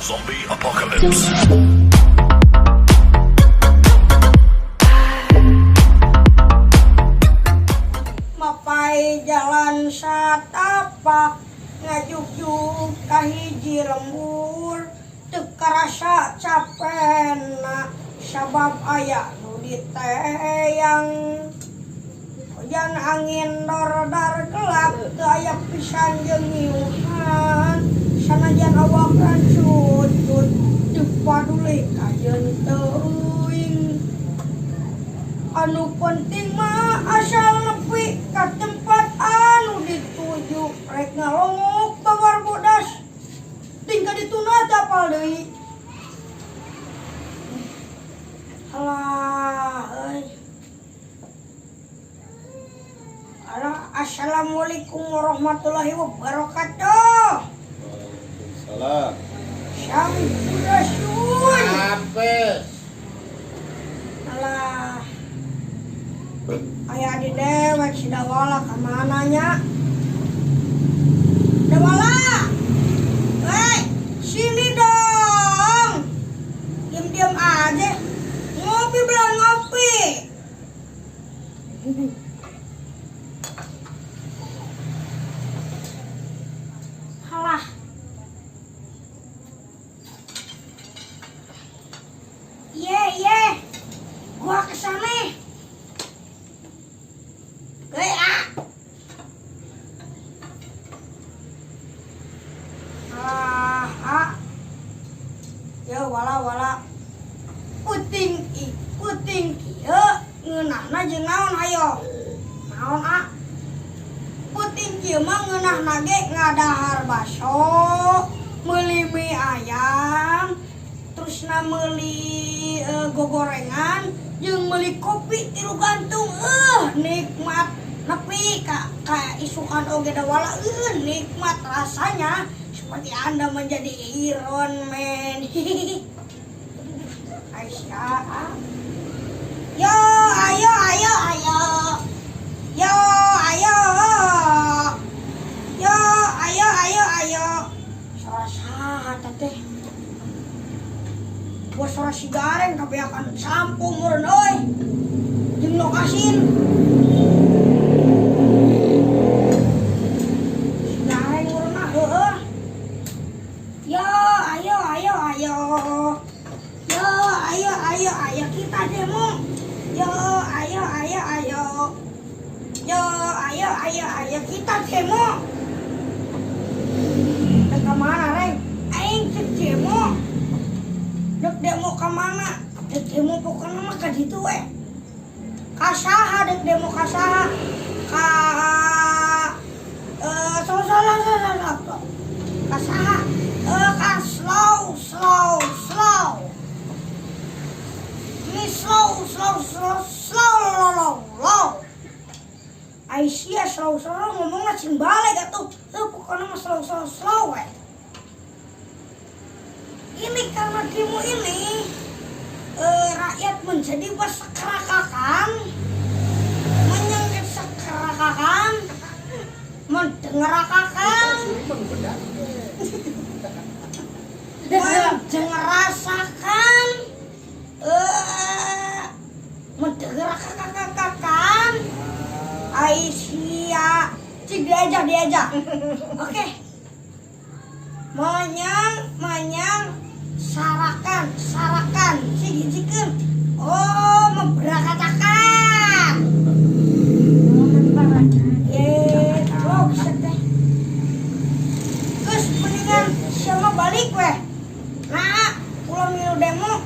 Zombie apocalypse. Mapay jalan satapak ngajugjug ka hiji lembur, teu karasa capena sabab aya nu diteyang. Hujan angin dordar gelap, teu aya pisan jeung ngiuhan. Sanajan awak rancut teu paduli kajeun teuing. Anu penting mah asal nepi ka tempat anu dituju, rek ngalongok bawar bodas ting ka dituna teh apal deui. Alah euy. Alah, assalamualaikum warahmatullahi wabarakatuh. Waalaikumsalam. Sampurasun. Apes. Alah. Aya di dewek si Dawala kamana nya? Dawala! Hei, sini dong. Diam-diam aja. Ngopi belum ngopi? Halah. Ye, ye. Gua kesana. Hei, ah. Ah, ah. Ya wala wala. Puting i, puting kieu ngeunahna jeung naon hayo? Naon ah? Puting kieu mah ngeunahna ge ngadahar baso, meuli mie ayam, terusna meuli gogorengan, jeung meuli kopi tilu gantung. Nikmat nepi ka isukan oge da wala, nikmat rasanya seperti Anda menjadi Iron Man. Aisyah. Yo, ayo, ayo, ayo. Yo, ayo. Yo, ayo, ayo, ayo. Suara saha teh? Gua suara si Gareng kabeakan sampo meureun euy. Jeung lokasin. Si Gareng meureun mah heueuh. Yo, ayo, ayo, ayo. Yo, ayo, ayo, ayo kita demo. Yo, ayo, ayo, ayo. Yo, ayo, ayo, ayo kita demo. Dek ka mana, Reng? Aing cek demo. Dek demo ka mana? Dek demo pokokna mah ka ditu we. Ka saha dek demo ka saha? Ka so so so so so so. Ka saha? Ka slow slow slow. Ini slow slow slow slow low low low. Aisyah slow slow ngomongna cing balik atuh. Pokokna mah slow slow slow we. Ini karena demo ini rakyat menjadi bersekerakakan, menyengket sekerakakan, mendengarakakan, mendengerasakan, mendengarakakan. Aisyah, cik diajak diajak. Oke. Monyang, monyang, sarakan, sarakan, cik hijikeun. Oh, memberakatakan. Ye, oh, bisa teh. Terus mendingan siapa balik weh. Nah, ulah milu demo.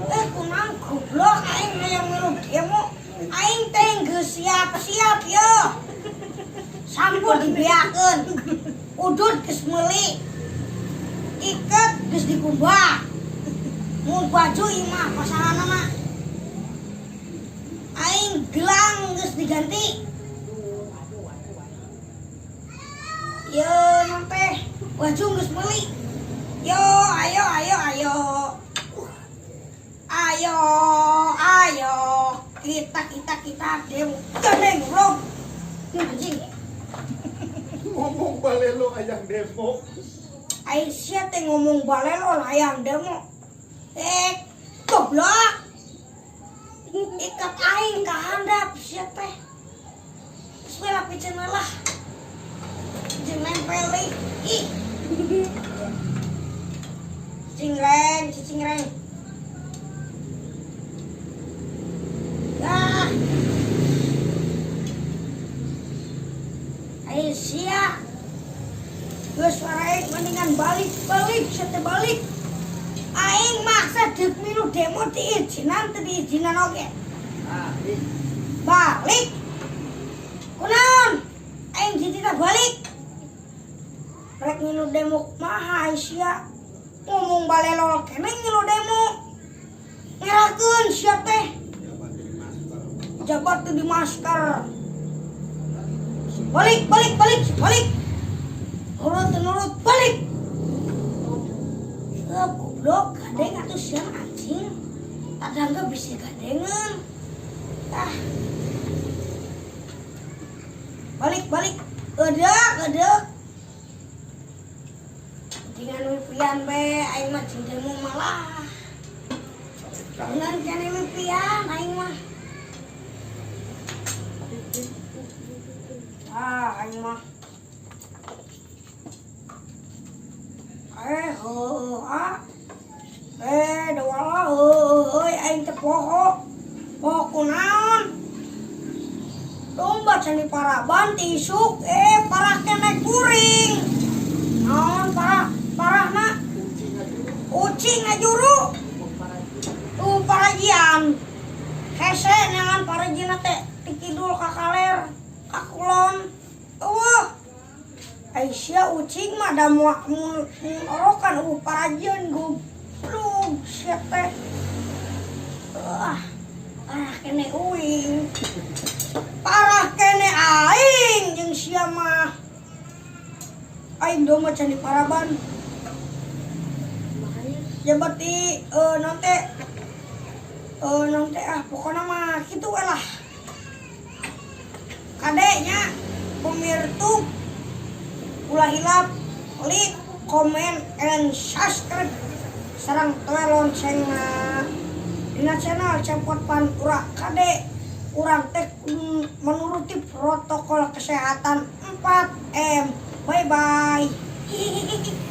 Kunaon goblok aing hayang milu demo. Aing teh geus siap-siap yo. Sampun dibeakeun. Udut geus meuli. Iket geus dikumbah. Mun baju imah pasanganna mah. Aing gelang geus diganti. Yo teh baju geus meuli. Yo ayo ayo ayo. Ayo ayo kita kita kita demo. Gandeng goblok. Anjing. Ngomong balelo ayang demo. Ai sia teh ngomong balelo hayang demo. Eh, goblok. Ikat aing ka handap sia teh. Geus we lah piceun we lah. Jeung nempel deui. Ih. Cingreng, cicingreng. Ah. Ai sia. Geus aing mendingan balik-balik sia teh balik. Aing maksa deuk milu demo diizinan teu diizinan oge. Balik. Kunaon? Aing dititah balik. Rek ngilu demo kumaha ai sia? Ngomong balelol keneh ngilu demo. Ngerakeun sia teh. Jabat teu di masker. Balik, balik, balik, balik. Nurut teu nurut, balik. Goblok, gandeng atuh sia anjing. Tadangga bisi gandengan. Tah. Balik, balik. Eudek, eudek. Dengan wipian be, aing mah jeung demo malah. Dengan kene wipian aing mah. Ah, aing mah. Eh, heueuh, ah. Eh, dawala heueuh euy aing teh poho. Poho kunaon? Domba candi paraban ti isuk parah keneh kuring. Naon parah parahna? Ucing ngajuru. Tuh parajian. Hese neangan parajina teh ti kidul ka kaler, ka kulon. Eueuh. Ai sia ucing mah da moal mun orokan eueuh parajian goblok sia teh. Ah, parah keneh uing. Parah keneh aing jeung sia mah. Aing domba candi paraban. Ya berarti nanti nanti ah pokoknya mah kitu we lah. Kadenya pemirsa ulah hilap like, comment, and subscribe sareng toel loncengna dina channel Cepot Pantura. Kade urang teh menuruti protokol kesehatan 4M. Bye bye. Hihihi.